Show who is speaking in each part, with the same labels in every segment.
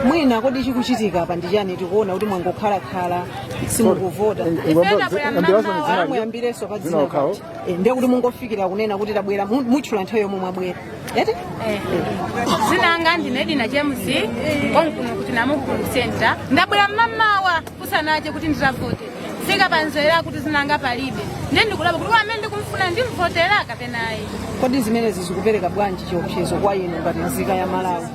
Speaker 1: Mwina kodi chikuchitika apa ndi chani? Tikuona kuti mwangokhalakhala, simukuvota. Muyambirenso pa dzina paja. Ndiye kuti mungofikira kunena kuti tabwera, mutchula nthawi yomwe mwabwera, eti?
Speaker 2: Zina anga ndine Dina James, konkuno kuti Namukulu Center. Ndabwera mmamawa kusanache kuti ndizavote. Fika panzera kuti zinanga palibe, ndiye ndikulapa kuti amene ndikumfuna ndimvotera kapena ayi.
Speaker 1: Kodi zimenezi zikupereka bwanji chiopsezo kwa inu ngati nzika ya Malawi?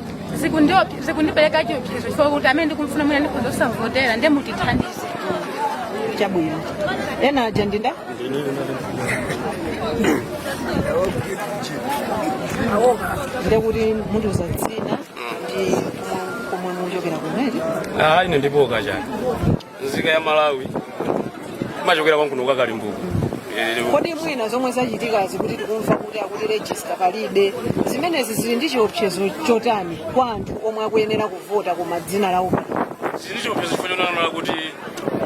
Speaker 2: Zikundipereka chiopsezo chifukwa kuti amene ndikumfuna mwina ndikhoza kusamvotera, ndiye mutithandize.
Speaker 1: Chabwino. Ena aja ndinda ndekuti mundiuza dzina ndi komwe muchokera kumene.
Speaker 3: Ah, ine ndipo kachani, nzika ya Malawi, machokera kwankuno kwa Kalimbuku.
Speaker 1: Kodi mwina zomwe zachitikazi, kuti tikumva kuti akuti register palibe, zimenezi zili ndi chiopsezo chotani kwa anthu omwe akuyenera kuvota koma dzina lawo palibe?
Speaker 3: Zili chiopsezo chifukwa chonena kuti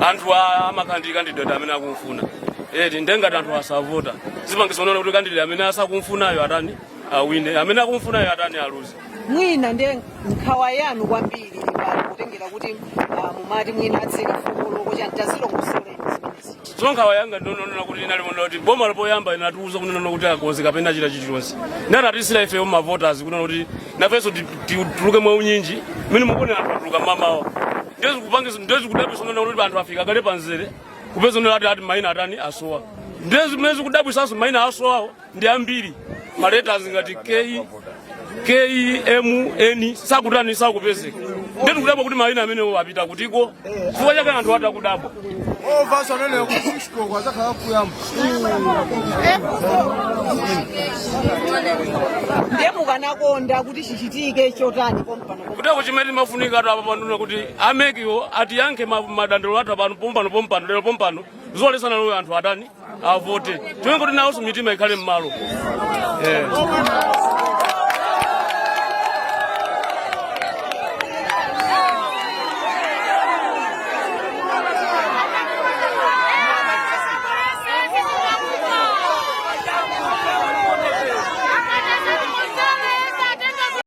Speaker 3: anthu amakhala ndi candidate amene akumfuna, eti? Ndengati anthu asavota, zipangisa kunena kuti candidate amene asakumfunayo atani? Awine. Amene akumfunayo atani? Aluze.
Speaker 1: Mwina ndiye nkhawa yanu kwambiri pano, kutengera kuti mumati mwina atseka 4 koloko chani, tazilongosoleni zimenezi.
Speaker 3: So nkhawa yanga ndinonena kuti inali kuti boma lipoyamba inatiuza kunena kuti akonze kapena chita chilichonse, ndatatisira ife ma voters kunena kuti nafenso tituluke mwaunyinji. Mmene mukuonera, anthu atuluka mamawa. Ndezikupangisa, ndezikudabwisa kunena kuti anthu afika kale panzere, kupeza kunena ati mayina atani? Asowa. Ndezimene zikudabwisanso, mayina asowawo ndi ambiri, ma letters ngati K K M N sakutani? Sakupezeka. Ndikudabwa kuti mayina amenewo apita kutiko? Chifukwa chake anthu atakudabwa.
Speaker 4: Ovaso anene ku 6 koloko azakhala kuyamba.
Speaker 1: Ndiye mukanakonda kuti chichitike chotani pompano?
Speaker 3: Kuteko chimene timafunika atu apa pano kuti a MEC wo atiyankhe madandaulo athu apano pompano pompano, lero pompano, zolesana loyo anthu atani? Avote. Tiwe kuti nawonso mitima ikhale m'malo.